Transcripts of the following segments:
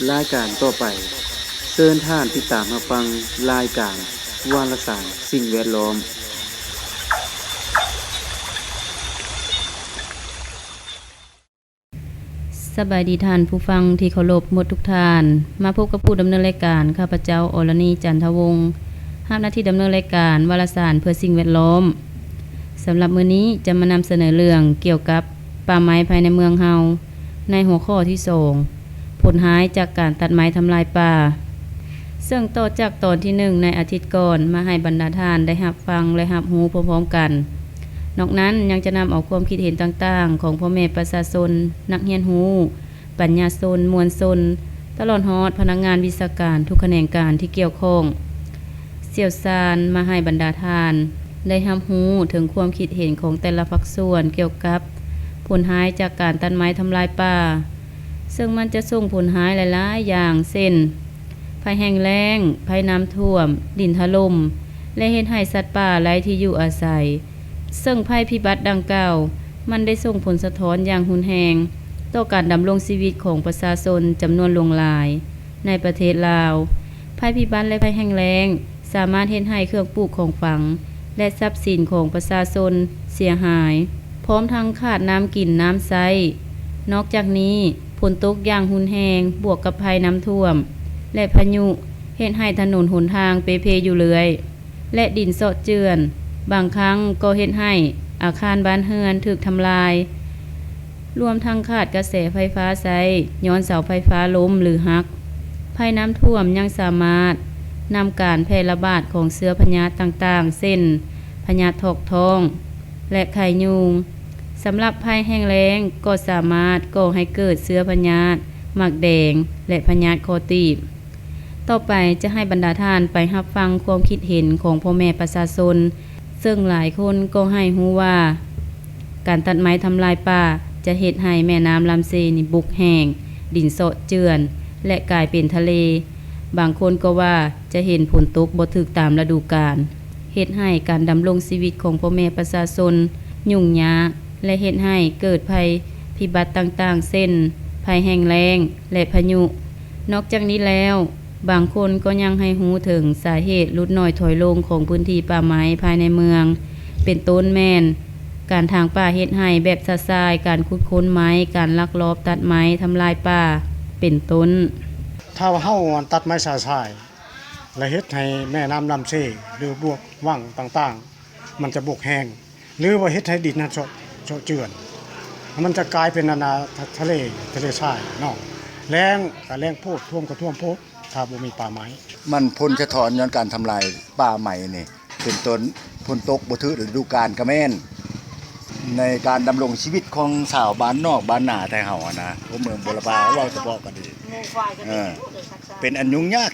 ລາຍການຕໍ່ໄປ, ເຊີນທ່ານຕິດຕາມຮັບຟັງລາຍການວາລະສານສິ່ງແວດລ້ອມ. ສະບາຍດີທ່ານຜູ້ຟັງທີ່ເຄົາລົບໝົດທຸກທ່ານ. ມາພົບກັບຜູ້ດຳເນີນລາຍການ, ຂ້າພະເຈົ້າ ອລະນີ ຈັນທະວົງ, ຮັບໜ້າທີ່ດຳເນີນລາຍການວາລະສານເພື່ອສິ່ງແວດລ້ອມ. ສຳລັບມື້ນີ້ຈະມານຳສະເໜີເລື່ອງກ່ຽວກັບປ່າໄມ້ພາຍໃນເມືອງເຮົາ ໃນຫົວຂໍ້ທີສອງ ຜົນຮ້າຍຈາກການຕັດໄມ້ທຳລາຍປ່າ, ເຊິ່ງຕໍ່ຈາກຕອນທີໜຶ່ງໃນອາທິດກ່ອນ ມາໃຫ້ບັນດາທ່ານໄດ້ຮັບຟັງ ແລະ ຮັບຮູ້ພ້ອມໆກັນ. ນອກນັ້ນຍັງຈະນຳເອົາຄວາມຄິດເຫັນຕ່າງໆຂອງພໍ່ແມ່ປະຊາຊົນ, ນັກຮຽນຮູ້, ປັນຍາຊົນ, ມວນຊົນ, ຕະຫຼອດຮອດພະນັກງານວິຊາການທຸກຂະແໜງການທີ່ກ່ຽວຂ້ອງ, ຊ່ຽວຊານ ມາໃຫ້ບັນດາທ່ານໄດ້ຮັບຮູ້ເຖິງຄວາມຄິດເຫັນຂອງແຕ່ລະພາກສ່ວນກ່ຽວກັບຜົນຮ້າຍຈາກການຕັດໄມ້ທຳລາຍປ່າ, ເຊິ່ງມັນຈະສົ່ງຜົນຮ້າຍຫຼາຍໆຢ່າງ ເຊັ່ນ ໄພແຫ້ງແລ້ງ, ໄພນ້ຳຖ້ວມ, ດິນຖະຫຼົ່ມ ແລະ ເຮັດໃຫ້ສັດປ່າໄຮ້ທີ່ຢູ່ອາໄສ. ເຊິ່ງໄພພິບັດດັ່ງກ່າວ ມັນໄດ້ສົ່ງຜົນສະທ້ອນຢ່າງຮຸນແຮງຕໍ່ການດຳລົງຊີວິດຂອງປະຊາຊົນຈຳນວນຫຼວງຫຼາຍໃນປະເທດລາວ. ໄພພິບັດ ແລະ ໄພແຫ້ງແລ້ງ ສາມາດເຮັດໃຫ້ເຄື່ອງປູກຂອງຝັງ ແລະ ຊັບສິນຂອງປະຊາຊົນເສຍຫາຍ, ພ້ອມທັງຂາດນ້ຳກິນນ້ຳໃຊ້. ນອກຈາກນີ້, ຝົນຕົກຢ່າງຮຸນແຮງ ບວກກັບໄພນ້ຳຖ້ວມ ແລະ ພາຍຸ ເຮັດໃຫ້ຖະໜົນຫົນທາງເປ່ເພຢູ່ເລື້ອຍ ແລະ ດິນເຊາະເຈື່ອນ, ບາງຄັ້ງກໍເຮັດໃຫ້ອາຄານບ້ານເຮືອນຖືກທຳລາຍ, ລວມທັງຂາດກະແສໄຟຟ້າໃຊ້ ຍ້ອນເສົາໄຟຟ້າລົ້ມ ຫຼື ຫັກ. ໄພນ້ຳຖ້ວມຍັງສາມາດນຳການແຜ່ລະບາດຂອງເຊື້ອພະຍາດຕ່າງໆ ເຊັ່ນ ພະຍາດຖອກທ້ອງ ແລະ ໄຂ້ຍຸງ. ສຳລັບໄພແຫ້ງແລ້ງກໍສາມາດກໍ່ໃຫ້ເກີດເຊື້ອພະຍາດໝາກແດງ ແລະ ພະຍາດຄໍຕີບ. ຕໍ່ໄປຈະໃຫ້ບັນດາທ່ານໄປຮັບຟັງຄວາມຄິດເຫັນຂອງພໍ່ແມ່ປະຊາຊົນ, ເຊິ່ງຫຼາຍຄົນກໍໃຫ້ຮູ້ວ່າ ການຕັດໄມ້ທຳລາຍປ່າຈະເຮັດໃຫ້ແມ່ນ້ຳລຳເຊນີ້ບົກແຫ້ງ, ດິນເຊາະເຈື່ອນ ແລະ ກາຍເປັນທະເລ. ບາງຄົນກໍວ່າຈະເຫັນຝົນຕົກບໍ່ຖືກຕາມລະດູການ, ເຮັດໃຫ້ການດຳລົງຊີວິດຂອງພໍ່ແມ່ປະຊາຊົນຫຍຸ້ງຍາກ ແລະ ເຮັດໃຫ້ເກີດໄພພິບັດຕ່າງໆ ເຊັ່ນ ໄພແຫ້ງແລ້ງ ແລະ ພາຍຸ. ນອກຈາກນີ້ແລ້ວ, ບາງຄົນກໍຍັງໃຫ້ຮູ້ເຖິງສາເຫດຫຼຸດໜ້ອຍຖອຍລົງຂອງພື້ນທີ່ປ່າໄມ້ພາຍໃນເມືອງ, ເປັນຕົ້ນແມ່ນ ການຖາງປ່າເຮັດໄຮ່ແບບຊະຊາຍ, ການຂຸດຄົ້ນໄມ້, ການລັກລອບຕັດໄມ້ທຳລາຍປ່າ ເປັນຕົ້ນ. ຖ້າວ່າເຮົາອັນຕັດໄມ້ຊະຊາຍ ແລະ ເຮັດໃຫ້ແມ່ນ້ຳລຳເຊ ຫຼື ບວກວັງຕ່າງໆ ມັນຈະບົກແຫ້ງ ຫຼືວ່າເຮັດໃຫ້ດິນຫັ້ນເຊາະ ເຊາະເຈື່ອນ ມັນຈະກາຍເປັນອັນນາ ທະ ທະເລ ທະເລຊາຍເນາະ. ແລ້ງກະແລ້ງໂພດ, ຖ້ວມກະຖ້ວມໂພດ ຖ້າບໍ່ມີປ່າໄມ້. ມັນຜົນສະທ້ອນຍ້ອນການທຳລາຍປ່າໄມ້ນີ້ ເປັນຕົ້ນຝົນຕົກບໍ່ຖືກລະດູການກະແມ່ນ. ໃນການດຳລົງຊີວິດຂອງຊາວບ້ານນອກບ້ານນາໄທເຮົາຫັ້ນນະ, ຄົນເມືອງບົວລະພາເວົ້າສະເພາະກໍດີ, ເອີ ເປັນອັນຫຍຸ້ງຍາກ.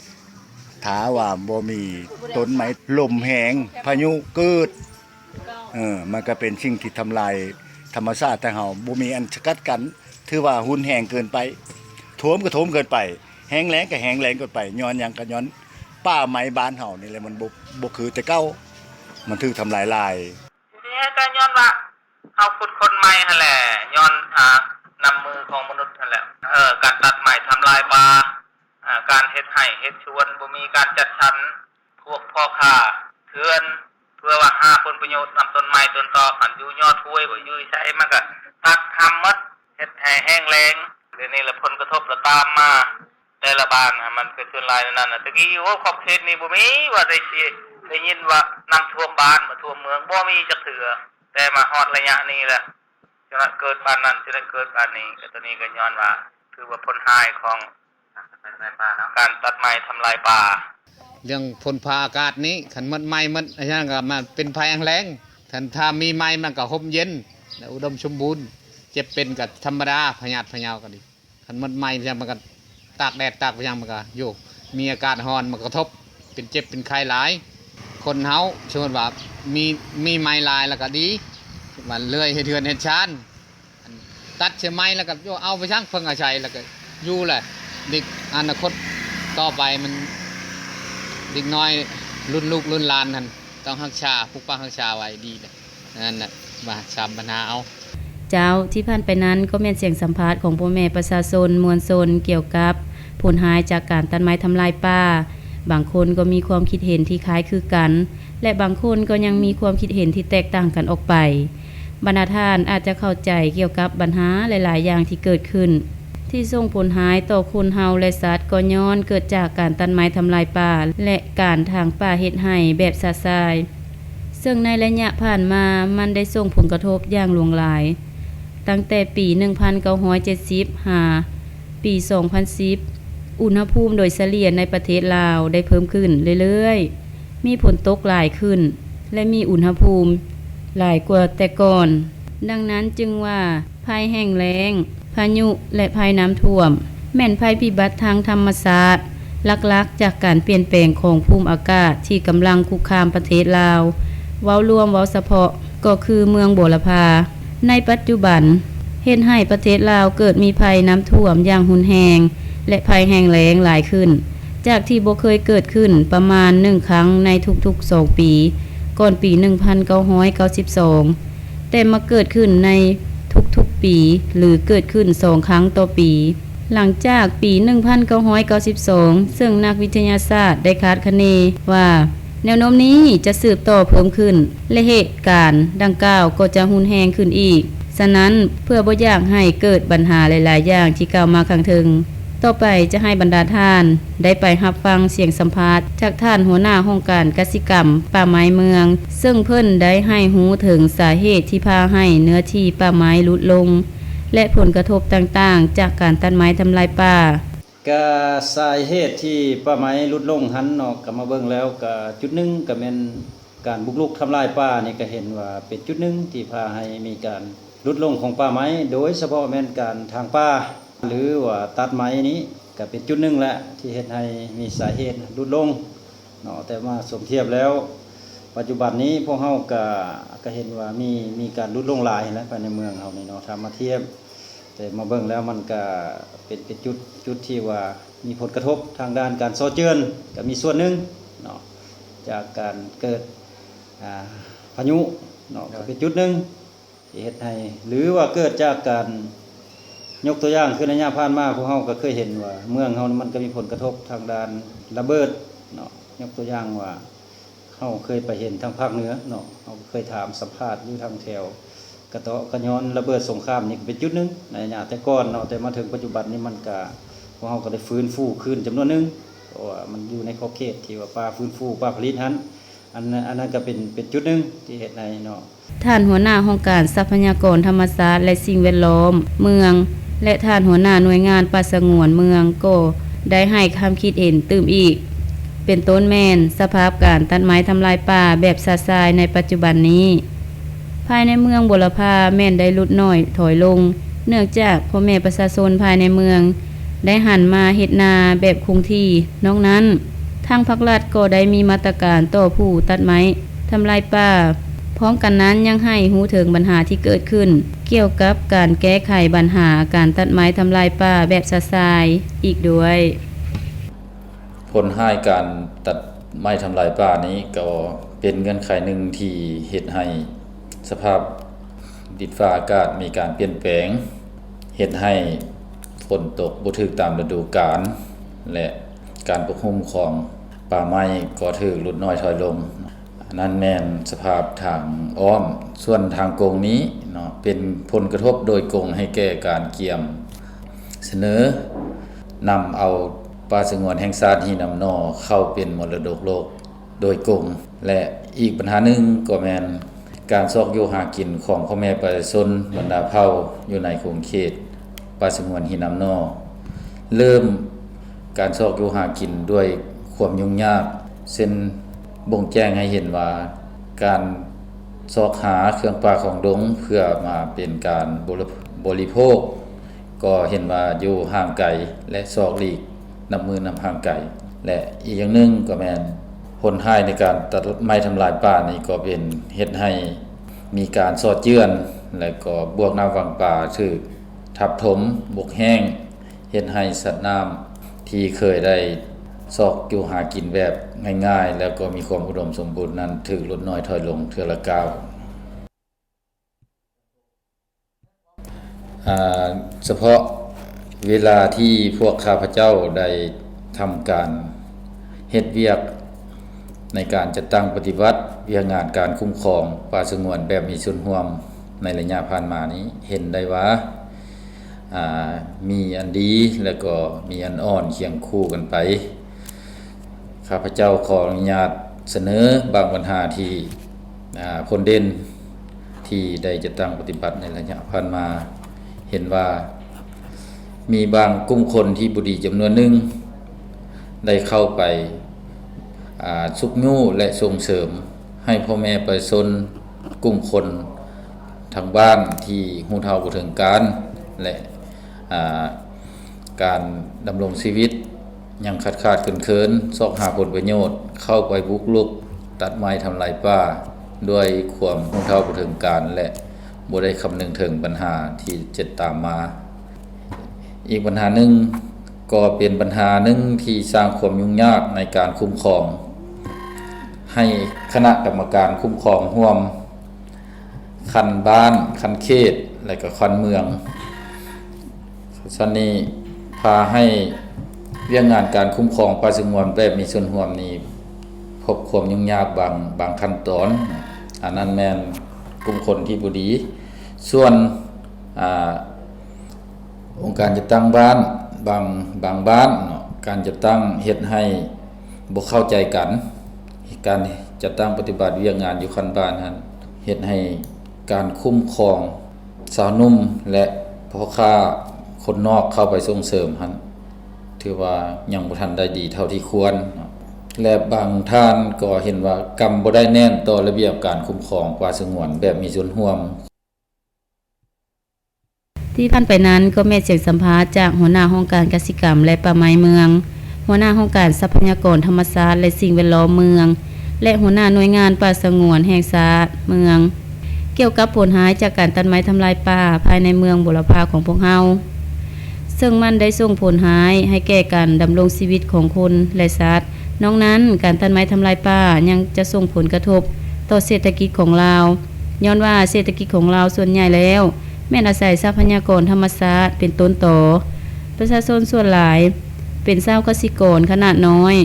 ຖ້າວ່າບໍ່ມີຕົ້ນໄມ້, ລົມແຮງ, ພາຍຸເກີດ, ເອີ ມັນກໍເປັນສິ່ງທີ່ທຳລາຍທຳມະຊາດໄທເຮົາ, ບໍ່ມີອັນສະກັດກັ້ນ, ຖືວ່າຮຸນແຮງເກີນໄປ, ຖ້ວມກໍຖ້ວມເກີນໄປ, ແຫ້ງແລ້ງກໍແຫ້ງແລ້ງເກີນໄປ. ຍ້ອນຫຍັງ? ກໍຍ້ອນປ່າໄມ້ບ້ານເຮົານີ້ແຫຼະ ມັນບໍ່ ບໍ່ຄືແຕ່ເກົ່າ, ມັນຖືກທຳລາຍຫຼາຍ. ນີ້ກໍຍ້ອນວ່າເຮົາຂຸດຄົ້ນໄມ້ຫັ້ນແຫຼະ, ຍ້ອນ ອ່າ ນ້ຳມືຂອງມະນຸດຫັ້ນແຫຼະ. ເອີ ການຕັດໄມ້ທຳລາຍປ່າ, ອ່າ ການເຮັດໄຮ່ເຮັດສວນ ບໍ່ມີການຈັດສັນ. ພວກພໍ່ຄ້າເຖື່ອນ ເພື່ອວ່າຫາຜົນປະໂຫຍດນຳຕົ້ນໄມ້ຕົ້ນຕອກຫັ້ນ, ຢູ່ຍອດຫ້ວຍບໍ ຢູ່ໃສ ມັນກໍຕັດຫາໝົດ, ເຮັດໃຫ້ແຫ້ງແລ້ງ. ດຽວນີ້ລະຜົນກະທົບລະຕາມມາ. ແຕ່ລະບ້ານນະ ມັນເປັນສ່ວນຫຼາຍແນວນັ້ນນະ. ແຕ່ກີ້ ໂອ້ ຂອບເຂດນີ້ບໍ່ມີວ່າໄດ້ຊິໄດ້ຍິນວ່ານ້ຳຖ້ວມບ້ານ ມາຖ້ວມເມືອງ ບໍ່ມີຈັກເທື່ອ, ແຕ່ມາຮອດໄລຍະນີ້ແຫຼະ ຈັ່ງນັ້ນເກີດປານນັ້ນ, ຈັ່ງນັ້ນເກີດປານນີ້. ກໍຕົວນີ້ກໍຍ້ອນວ່າ ຖືວ່າຜົນຮ້າຍຂອງການຕັດໄມ້ທຳລາຍປ່າ. ເລື່ອງຝົນຟ້າອາກາດນີ້ ຄັນໝົດໄມ້ໝົດຫຍັງກໍມາເປັນໄພແຫ້ງແລ້ງ, ຄັນຖ້າມີໄມ້ມັນກໍຮົ່ມເຢັນ ແລະ ອຸດົມສົມບູນ, ເຈັບເປັນກໍທຳມະດາ, ພະຍາດພະເຍົາກໍດີ. ຄັນໝົດໄມ້ ມັນກໍຕາກແດດຕາກຫຍັງ ມັນກໍຢູ່ ມີອາກາດຮ້ອນ ມັນກະທົບ ເປັນເຈັບເປັນໄຂ້ຫຼາຍ. ຄົນເຮົາ ສົມມຸດວ່າມີ ມີໄມ້ຫຼາຍແລ້ວກໍດີ ວ່າເລື່ອຍເຮັດເຮືອນເຮັດຊານ ອັນ ຕັດເສຍໄມ້ແລ້ວກໍ ໂຍ ເອົາໄປສັງເພິ່ງອາໄສ ແລ້ວກໍຢູ່ແຫຼະ. ເດັກອະນາຄົດຕໍ່ໄປ ມັນ ເດັກນ້ອຍລຸ້ນລູກລຸ້ນຫຼານຫັ້ນ ຕ້ອງຮັກສາ ປົກປັກຮັກສາໄວ້ດີແຫຼະ. ນັ້ນນະ ມາສາມບັນຫາເອົາ. ເຈົ້າ, ທີ່ຜ່ານໄປນັ້ນກໍແມ່ນສຽງສຳພາດຂອງພໍ່ແມ່ປະຊາຊົນມວນຊົນ ກ່ຽວກັບ ຜົນຮ້າຍຈາກການຕັດໄມ້ທຳລາຍປ່າ. ບາງຄົນກໍມີຄວາມຄິດເຫັນທີ່ຄ້າຍຄືກັນ ແລະ ບາງຄົນກໍຍັງມີຄວາມຄິດເຫັນທີ່ແຕກຕ່າງກັນອອກໄປ. ບັນດາທ່ານອາດຈະເຂົ້າໃຈກ່ຽວກັບບັນຫາຫຼາຍໆຢ່າງທີ່ເກີດຂຶ້ນ ທີ່ສົ່ງຜົນຮ້າຍຕໍ່ຄົນເຮົາ ແລະ ສັດ ກໍຍ້ອນເກີດຈາກການຕັດໄມ້ທຳລາຍປ່າ ແລະ ການຖາງປ່າເຮັດໄຮ່ແບບຊະຊາຍ, ເຊິ່ງໃນໄລຍະຜ່ານມາມັນໄດ້ສົ່ງຜົນກະທົບຢ່າງຫຼວງຫຼາຍ. ຕັ້ງແຕ່ປີໜຶ່ງພັນເກົ້າຮ້ອຍເຈັດສິບ ຫາປີສອງພັນສິບ ອຸນຫະພູມໂດຍສະເລ່ຍໃນປະເທດລາວໄດ້ເພີ່ມຂຶ້ນເລື້ອຍໆ, ມີຝົນຕົກຫຼາຍຂຶ້ນ ແລະ ມີອຸນຫະພູມຫຼາຍກວ່າແຕ່ກ່ອນ. ດັ່ງນັ້ນຈຶ່ງວ່າ ໄພແຫ້ງແລ້ງ, ພາຍຸ ແລະ ໄພນ້ຳຖ້ວມ ແມ່ນໄພພິບັດທາງທຳມະຊາດ ຫຼັກໆຈາກການປ່ຽນແປງຂອງພູມອາກາດທີ່ກຳລັງຄຸກຄາມປະເທດລາວ. ເວົ້າລວມ, ເວົ້າສະເພາະກໍຄືເມືອງບົວລະພາ ໃນປັດຈຸບັນ ເຮັດໃຫ້ປະເທດລາວເກີດມີໄພນ້ຳຖ້ວມຢ່າງຮຸນແຮງ ແລະ ໄພແຫ້ງແລ້ງຫຼາຍຂຶ້ນ ຈາກທີ່ບໍ່ເຄີຍເກີດຂຶ້ນປະມານໜຶ່ງຄັ້ງໃນທຸກໆສອງປີ ກ່ອນປີໜຶ່ງພັນເກົ້າຮ້ອຍເກົ້າສິບສອງ ແຕ່ມາເກີດຂຶ້ນໃນທຸກໆປີ ຫຼື ເກີດຂຶ້ນສອງຄັ້ງຕໍ່ປີ. ຫຼັງຈາກປີໜຶ່ງພັນເກົ້າຮ້ອຍເກົ້າສິບສອງ ເຊິ່ງນັກວິທະຍາສາດໄດ້ຄາດຄະເນວ່າ ແນວໂນ້ມນີ້ຈະສືບຕໍ່ເພີ່ມຂຶ້ນ ແລະ ເຫດການດັ່ງກ່າວກໍຈະຮຸນແຮງຂຶ້ນອີກ. ສະນັ້ນ, ເພື່ອບໍ່ຢາກໃຫ້ເກີດບັນຫາຫຼາຍໆຢ່າງທີ່ກ່າວມາຂ້າງເທິງ, ຕໍ່ໄປຈະໃຫ້ບັນດາທ່ານໄດ້ໄປຮັບຟັງສຽງສຳພາດຈາກທ່ານຫົວໜ້າຫ້ອງການກະສິກຳປ່າໄມ້ເມືອງ, ເຊິ່ງເພິ່ນໄດ້ໃຫ້ຮູ້ເຖິງສາເຫດທີ່ພາໃຫ້ເນື້ອທີ່ປ່າໄມ້ຫຼຸດລົງ ແລະ ຜົນກະທົບຕ່າງໆຈາກການຕັດໄມ້ທຳລາຍປ່າ. ກະສາເຫດທີ່ປ່າໄມ້ຫຼຸດລົງຫັ້ນເນາະ, ກະມາເບິ່ງແລ້ວກະຈຸດໜຶ່ງກະແມ່ນການບຸກລຸກທຳລາຍປ່ານີ້ ກະເຫັນວ່າເປັນຈຸດໜຶ່ງທີ່ພາໃຫ້ມີການຫຼຸດລົງຂອງປ່າໄມ້, ໂດຍສະເພາະແມ່ນການຖາງປ່າ ຫຼືວ່າຕັດໄມ້ນີ້ ກະເປັນຈຸດໜຶ່ງແຫຼະທີ່ເຮັດໃຫ້ມີສາເຫດຫຼຸດລົງເນາະ. ແຕ່ມາສົມທຽບແລ້ວ ປັດຈຸບັນນີ້ພວກເຮົາກະ ກະເຫັນວ່າມີ ມີການຫຼຸດລົງຫຼາຍແຫຼະ ພາຍໃນເມືອງເຮົານີ້ເນາະ, ຖ້າມາທຽບ ແຕ່ມາເບິ່ງແລ້ວມັນກະເປັນ ເປັນຈຸດ ຈຸດທີ່ວ່າມີຜົນກະທົບທາງດ້ານການສໍ້ເຈື່ອນ ກະມີສ່ວນໜຶ່ງເນາະ, ຈາກການເກີດ ອ່າ ພາຍຸເນາະ ໂດຍ ກະເປັນຈຸດໜຶ່ງທີ່ເຮັດໃຫ້ ຫຼືວ່າເກີດຈາກການ ຍົກຕົວຢ່າງຄືໄລຍະຜ່ານມາ ພວກເຮົາກະເຄີຍເຫັນວ່າເມືອງເຮົານີ້ມັນກະມີຜົນກະທົບທາງດ້ານລະເບີດເນາະ, ຍົກຕົວຢ່າງວ່າ ເຮົາເຄີຍໄປເຫັນທາງພາກເໜືອເນາະ, ເຮົາເຄີຍຖາມສຳພາດຢູ່ທາງແຖວກະເຕາະກະຍອນ ລະເບີດສົງຄາມນີ້ກະເປັນຈຸດໜຶ່ງໃນໄລຍະແຕ່ກ່ອນເນາະ, ແຕ່ມາເຖິງປັດຈຸບັນນີ້ມັນກະ ພວກເຮົາກະໄດ້ຟື້ນຟູຄືນຈຳນວນໜຶ່ງ ເພາະວ່າມັນຢູ່ໃນຂອບເຂດທີ່ວ່າປ່າຟື້ນຟູ ປ່າຜະລິດຫັ້ນ ອັນ ອັນນັ້ນກະເປັນ ເປັນຈຸດໜຶ່ງທີ່ເຮັດໃຫ້ເນາະ. ທ່ານຫົວໜ້າຫ້ອງການຊັບພະຍາກອນທຳມະຊາດ ແລະ ສິ່ງແວດລ້ອມເມືອງ ແລະ ທ່ານຫົວໜ້າໜ່ວຍງານປ່າສະຫງວນເມືອງ ກໍໄດ້ໃຫ້ຄຳຄິດເຫັນຕື່ມອີກ ເປັນຕົ້ນແມ່ນສະພາບການຕັດໄມ້ທຳລາຍປ່າແບບຊະຊາຍໃນປັດຈຸບັນນີ້ ພາຍໃນເມືອງບົວລະພາແມ່ນໄດ້ຫຼຸດໜ້ອຍຖອຍລົງ ເນື່ອງຈາກພໍ່ແມ່ປະຊາຊົນພາຍໃນເມືອງໄດ້ຫັນມາເຮັດນາແບບຄົງທີ່. ນອກນັ້ນ, ທາງພາກລັດກໍໄດ້ມີມາດຕະການຕໍ່ຜູ້ຕັດໄມ້ທຳລາຍປ່າ, ພ້ອມກັນນັ້ນຍັງໃຫ້ຮູ້ເຖິງບັນຫາທີ່ເກີດຂຶ້ນກ່ຽວກັບການແກ້ໄຂບັນຫາການຕັດໄມ້ທຳລາຍປ່າແບບຊະຊາຍອີກດ້ວຍ. ຜົນຮ້າຍການຕັດໄມ້ທຳລາຍປ່ານີ້ກໍເປັນເງື່ອນໄຂໜຶ່ງທີ່ເຮັດໃຫ້ສະພາບດິນຟ້າອາກາດມີການປ່ຽນແປງ, ເຮັດໃຫ້ຝົນຕົກບໍ່ຖືກຕາມລະດູການ ແລະ ການປົກຫຸ້ມຂອງປ່າໄມ້ກໍຖືກຫຼຸດໜ້ອຍຖອຍລົງ. ອັນນັ້ນແມ່ນສະພາບທາງອ້ອມ. ສ່ວນທາງກົງນີ້ເນາະ ເປັນຜົນກະທົບໂດຍກົງໃຫ້ແກ່ການກຽມສະເໜີນຳເອົາປ່າສະຫງວນແຫ່ງຊາດຫີນອຳໜໍ່ເຂົ້າເປັນມໍລະດົກໂລກໂດຍກົງ ແລະ ອີກບັນຫາໜຶ່ງກໍແມ່ນການຊອກຢູ່ຫາກິນຂອງພໍ່ແມ່ປະຊາຊົນບັນດາເຜົ່າຢູ່ໃນຂົງເຂດ ປ່າສະຫງວນຫີນອຳໜໍ່ ເລີ່ມການຊອກຢູ່ຫາກິນດ້ວຍຄວາມຫຍຸ້ງຍາກ, ເຊັ່ນ ບົ່ງແຈ້ງໃຫ້ເຫັນວ່າການຊອກຫາເຄື່ອງປ່າຂອງດົງເພື່ອມາເປັນການບໍລິ ບໍລິໂພກ ກໍເຫັນວ່າຢູ່ຫ່າງໄກ ແລະ ຊອກຫຼີກນັບມື້ນັບຫ່າງໄກ ແລະ ອີກຢ່າງໜຶ່ງກໍແມ່ນຜົນຮ້າຍໃນການຕັດໄມ້ທຳລາຍປ່ານີ້ ກໍເປັນເຮັດໃຫ້ມີການສໍ້ເຈື່ອນ ແລະ ກໍບວກນ້ຳວັງປາຖືກ ທັບຖົມບົກແຫ້ງ ເຮັດໃຫ້ສັດນ້ຳທີ່ເຄີຍໄດ້ຊອກຢູ່ຫາກິນແບບງ່າຍໆ ແລ້ວກໍມີຄວາມອຸດົມສົມບູນນັ້ນ ຖືກຫຼຸດໜ້ອຍຖອຍລົງເທື່ອລະກ້າວ. ອາ ສະເພາະ ເວລາທີ່ພວກຂ້າພະເຈົ້າໄດ້ທຳການເຮັດວຽກໃນການຈັດຕັ້ງປະຕິບັດວຽກງານການຄຸ້ມຄອງປ່າສະຫງວນແບບມີສ່ວນຮ່ວມໃນໄລຍະຜ່ານມານີ້ ເຫັນໄດ້ວ່າ ອາ ມີອັນດີ ແລະ ກໍມີອັນອ່ອນຄຽງຄູ່ກັນໄປ. ຂ້າພະເຈົ້າຂໍອະນຸຍາດສະເໜີບາງບັນຫາທີ່ ອາ ພົ້ນເດັ່ນ ທີ່ໄດ້ຈັດຕັ້ງປະຕິບັດໃນໄລຍະຜ່ານມາ ເຫັນວ່າມີບາງກຸ່ມຄົນທີ່ບໍ່ດີຈຳນວນໜຶ່ງ ໄດ້ເຂົ້າໄປ ອາ ຊຸກຍູ້ ແລະ ສົ່ງເສີມໃຫ້ພໍ່ແມ່ປະຊາຊົນກຸ່ມຄົນທາງບ້ານທີ່ຮູ້ເທົ່າບໍ່ເຖິງການ ແລະ ອາ ການດຳລົງຊີວິດຍັງຂາດໆເຂີນໆ ຊອກຫາຜົນປະໂຫຍດ ເຂົ້າໄປບຸກລຸກຕັດໄມ້ທຳລາຍປ່າ ດ້ວຍຄວາມຮູ້ເທົ່າບໍ່ເຖິງການ ແລະ ບໍ່ໄດ້ຄຳນຶງເຖິງບັນຫາທີ່ຈະຕາມມາ. ອີກບັນຫາໜຶ່ງ ກໍເປັນບັນຫາໜຶ່ງທີ່ສ້າງຄວາມຫຍຸ້ງຍາກໃນການຄຸ້ມຄອງ ໃຫ້ຄະນະກຳມະການຄຸ້ມຄອງຮ່ວມ ຂັ້ນບ້ານ, ຂັ້ນເຂດ ແລະ ກໍຂັ້ນເມືອງ. ຊັ້ນນີ້ພາໃຫ້ວຽກງານການຄຸ້ມຄອງປ່າສະຫງວນແບບມີສ່ວນຮ່ວມນີ້ ພົບຄວາມຫຍຸ້ງຍາກບາງ, ບາງຂັ້ນຕອນ. ອັນນັ້ນແມ່ນກຸ່ມຄົນທີ່ບໍ່ດີ. ສ່ວນ, ອາ, ອົງການຈັດຕັ້ງບ້ານ, ບາງ, ບາງບ້ານເນາະ, ການຈັດຕັ້ງເຮັດໃຫ້ບໍ່ເຂົ້າໃຈກັນ. ການຈັດຕັ້ງປະຕິບັດວຽກງານຢູ່ຂັ້ນບ້ານຫັ້ນ ເຮັດໃຫ້ການຄຸ້ມຄອງຊາວໜຸ່ມ ແລະ ພໍ່ຄ້າຄົນນອກເຂົ້າໄປສົ່ງເສີມຫັ້ນ ຖືວ່າຍັງບໍ່ທັນໄດ້ດີເທົ່າທີ່ຄວນ ແລະ ບາງທ່ານກໍເຫັນວ່າກຳບໍ່ໄດ້ແໜ້ນຕໍ່ລະບຽບການຄຸ້ມຄອງປ່າສະຫງວນແບບມີສ່ວນຮ່ວມ. ທີ່ຜ່ານໄປນັ້ນກໍແມ່ນສຽງສຳພາດຈາກຫົວໜ້າຫ້ອງການກະສິກຳ ແລະ ປ່າໄມ້ເມືອງ, ຫົວໜ້າຫ້ອງການຊັບພະຍາກອນທຳມະຊາດ ແລະ ສິ່ງແວດລ້ອມເມືອງ ແລະ ຫົວໜ້າໜ່ວຍງານປ່າສະຫງວນແຫ່ງຊາດເມືອງ ກ່ຽວກັບຜົນຮ້າຍຈາກການຕັດໄມ້ທຳລາຍປ່າພາຍໃນເມືອງບົວລະພາຂອງພວກເຮົາ, ເຊິ່ງມັນໄດ້ສົ່ງຜົນຮ້າຍໃຫ້ແກ່ການດຳລົງຊີວິດຂອງຄົນ ແລະ ສັດ. ນອກນັ້ນ, ການຕັດໄມ້ທຳລາຍປ່າຍັງຈະສົ່ງຜົນກະທົບຕໍ່ເສດຖະກິດຂອງລາວ, ຍ້ອນວ່າເສດຖະກິດຂອງລາວສ່ວນໃຫຍ່ແລ້ວ ແມ່ນອາໄສຊັບພະຍາກອນທຳມະຊາດເປັນຕົ້ນຕໍ. ປະຊາຊົນສ່ວນຫຼາຍເປັນຊາວກະສິກອນຂະໜາດນ້ອຍ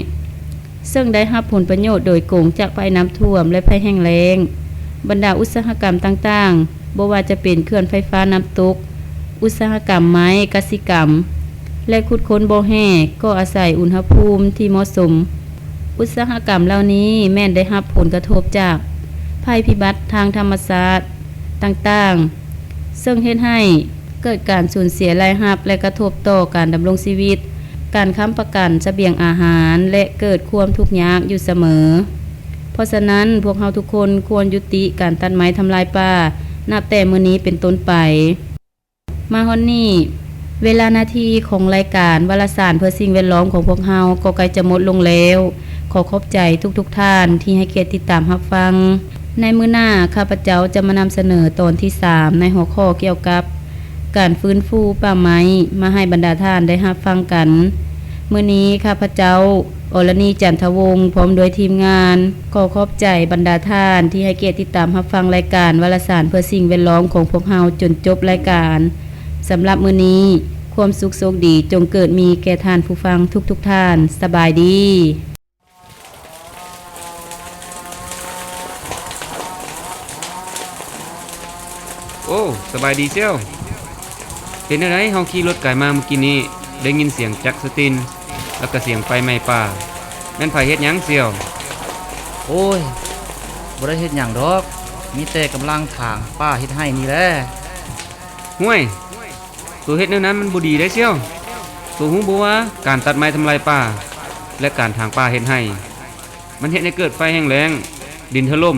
ເຊິ່ງໄດ້ຮັບຜົນປະໂຫຍດໂດຍກົງຈາກໄພນ້ຳຖ້ວມ ແລະ ໄພແຫ້ງແລ້ງ. ບັນດາອຸດສາຫະກຳຕ່າງໆ, ບໍ່ວ່າຈະເປັນເຂື່ອນໄຟຟ້ານ້ຳຕົກ, ອຸດສາຫະກຳໄມ້, ກະສິກຳ ແລະ ຂຸດຄົ້ນບໍ່ແຮ່ ກໍອາໄສອຸນຫະພູມທີ່ເໝາະສົມ. ອຸດສາຫະກຳເຫຼົ່ານີ້ແມ່ນໄດ້ຮັບຜົນກະທົບຈາກໄພພິບັດທາງທຳມະຊາດຕ່າງໆ, ເຊິ່ງເຮັດໃຫ້ເກີດການສູນເສຍລາຍຮັບ ແລະ ກະທົບຕໍ່ການດຳລົງຊີວິດ, ການຄ້ຳປະກັນສະບຽງອາຫານ ແລະ ເກີດຄວາມທຸກຍາກຢູ່ສະເໝີ. ເພາະສະນັ້ນ, ພວກເຮົາທຸກຄົນຄວນຍຸຕິການຕັດໄມ້ທຳລາຍປ່າ ນັບແຕ່ມື້ນີ້ເປັນຕົ້ນໄປ. ມາຮອດນີ້, ເວລາໜ້າທີ່ຂອງລາຍການວາລະສານເພື່ອສິ່ງແວດລ້ອມຂອງພວກເຮົາກໍໃກ້ຈະໝົດລົງແລ້ວ. ຂໍຂອບໃຈທຸກໆທ່ານທີ່ໃຫ້ກຽດຕິດຕາມຮັບຟັງ. ໃນມື້ໜ້າ, ຂ້າພະເຈົ້າຈະມານຳສະເໜີຕອນທີສາມ ໃນຫົວຂໍ້ກ່ຽວກັບການຟື້ນຟູປ່າໄມ້ ມາໃຫ້ບັນດາທ່ານໄດ້ຮັບຟັງກັນ. ມື້ນີ້, ຂ້າພະເຈົ້າ ອລະນີ ຈັນທະວົງ ພ້ອມດ້ວຍທີມງານ ຂໍຂອບໃຈບັນດາທ່ານທີ່ໃຫ້ກຽດຕິດຕາມຮັບຟັງລາຍການວາລະສານເພື່ອສິ່ງແວດລ້ອມຂອງພວກເຮົາຈົນຈົບລາຍການ. ສຳລັບມື້ນີ້, ຄວາມສຸກໂຊກດີຈົ່ງເກີດມີແກ່ທ່ານຜູ້ຟັງທຸກໆທ່ານ. ສະບາຍດີ. ໂອ້ ສະບາຍດີສ່ຽວ. ເປັນແນວໃດ? ເຮົາຂີ່ລົດກາຍມາມື້ກີ້ນີ້ ໄດ້ຍິນສຽງຈັກສະຕິນ ແລ້ວກະສຽງໄຟໄໝ້ປ່າ. ແມ່ນໃຜເຮັດຫຍັງສ່ຽວ? ໂອ້ຍ ບໍ່ໄດ້ເຮັດຫຍັງດອກ, ມີແຕ່ກຳລັງຖາງປ່າເຮັດໄຮ່ນີ້ແຫຼະ. ຫ້ວຍ! ໂຕເຮັດແນວນັ້ນມັນບໍ່ດີເດ້ສ່ຽວ. ໂຕຮູ້ບໍ່ວ່າການຕັດໄມ້ທຳລາຍປ່າ ແລະ ການຖາງປ່າເຮັດໄຮ່ ມັນເຮັດໃຫ້ເກີດໄຟແຫ້ງແລ້ງ, ດິນຖະຫຼົ່ມ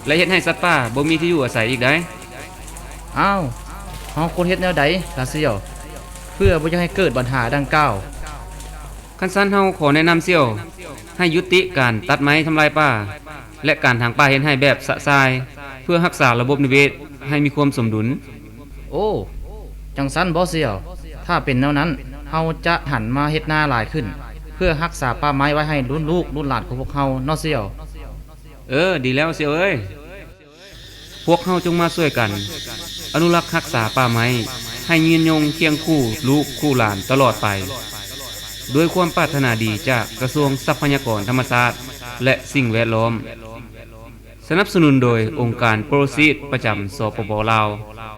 ແລະ ເຮັດໃຫ້ສັດປ່າບໍ່ມີທີ່ຢູ່ອາໄສອີກໄດ໋. ອ້າວ, ເຮົາຄວນເຮັດແນວໃດລະສ່ຽວ ເພື່ອບໍ່ຢາກໃຫ້ເກີດບັນຫາດັ່ງກ່າວ? ຄັນຊັ້ນເຮົາຂໍແນະນຳສ່ຽວໃຫ້ຍຸຕິການຕັດໄມ້ທຳລາຍປ່າ ແລະ ການຖາງປ່າເຮັດໄຮ່ແບບຊະຊາຍ ເພື່ອຮັກສາລະບົບນິເວດໃຫ້ມີຄວາມສົມດຸນ. ໂອ້ ຈັ່ງຊັ້ນບໍສ່ຽວ? ຖ້າເປັນແນວນັ້ນ, ເຮົາຈະຫັນມາເຮັດນາຫຼາຍຂຶ້ນ ເພື່ອຮັກສາປ່າໄມ້ໄວ້ໃຫ້ລຸ້ນລູກລຸ້ນຫຼານຂອງພວກເຮົາເນາະສ່ຽວ. ເອີ, ດີແລ້ວສ່ຽວເອີຍ. ພວກເຮົາຈົ່ງມາຊ່ວຍກັນອະນຸລັກຮັກສາປ່າໄມ້ ໃຫ້ຍືນຍົງຄຽງຄູ່ລູກຄູ່ຫຼານຕະຫຼອດໄປ. ດ້ວຍຄວາມປາດຖະໜາດີຈາກກະຊວງຊັບພະຍາກອນທຳມະຊາດ ແລະ ສິ່ງແວດລ້ອມ. ສະໜັບສະໜູນໂດຍອົງການໂປຣຊີດປະຈຳ ສປປ ລາວ.